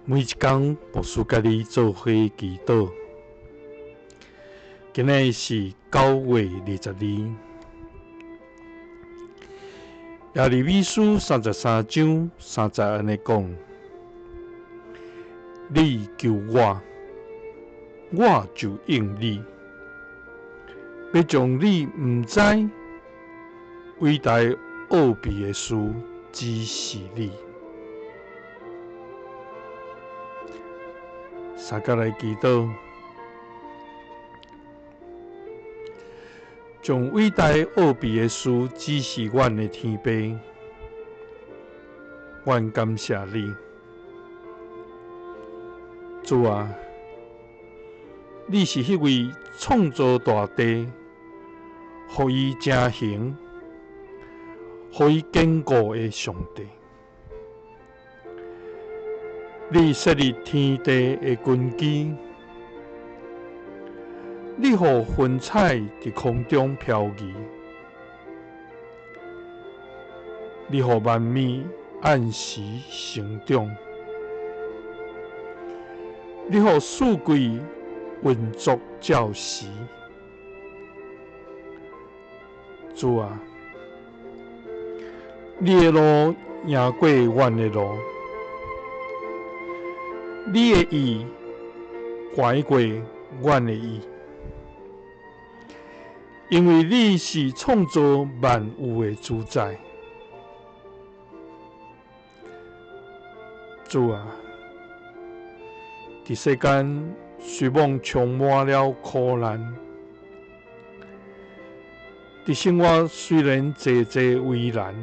每一工牧師佮你做伙祈禱。今日是9月22。耶利米書33章3節按呢講：你求我，我就應你，欲將你毋知偉大奧秘的事指示你。三佮來祈禱，將偉大奧秘的事指示阮的天父，阮感謝你，主啊，你是彼位創造大地，予伊成形，予伊堅固的上帝。你設立天地的根基，你予雲彩佇空中飄移，你予萬物按時成長，你予四季運作照時。主啊，你的路贏過阮的路。你的意懸過阮的意，因為你是創造萬有的主宰。主啊，佇世間雖罔充滿了苦難，佇生活雖然濟濟為難，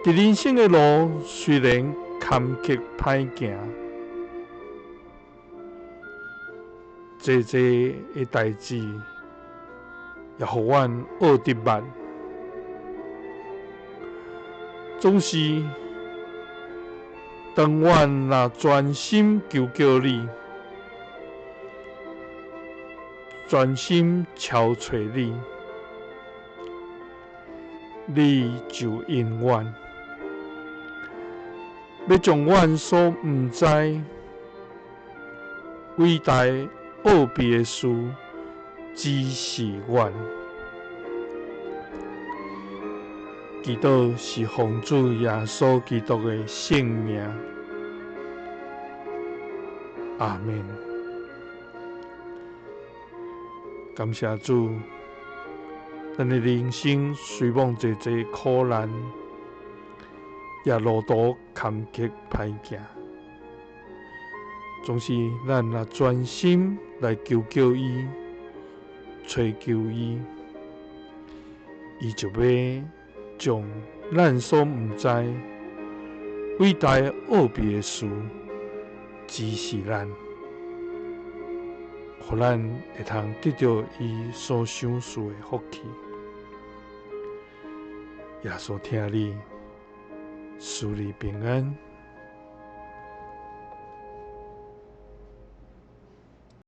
佇人生的路雖然坎坷歹行，濟濟的代誌也予阮學得慢，總是當阮若專心求叫你，專心朝揣你，你就應阮。欲將阮所毋知偉大奧秘的事指示阮。祈禱是奉主耶穌基督的聖名。阿們。感謝主，咱的人生雖罔濟濟苦難，也路途坎坷歹行，總是咱若專心來求叫伊，揣求伊，伊就欲將咱所毋知偉大奧秘的事指示咱，予咱會通得著伊所賞賜的福氣。耶穌疼你。賜你平安。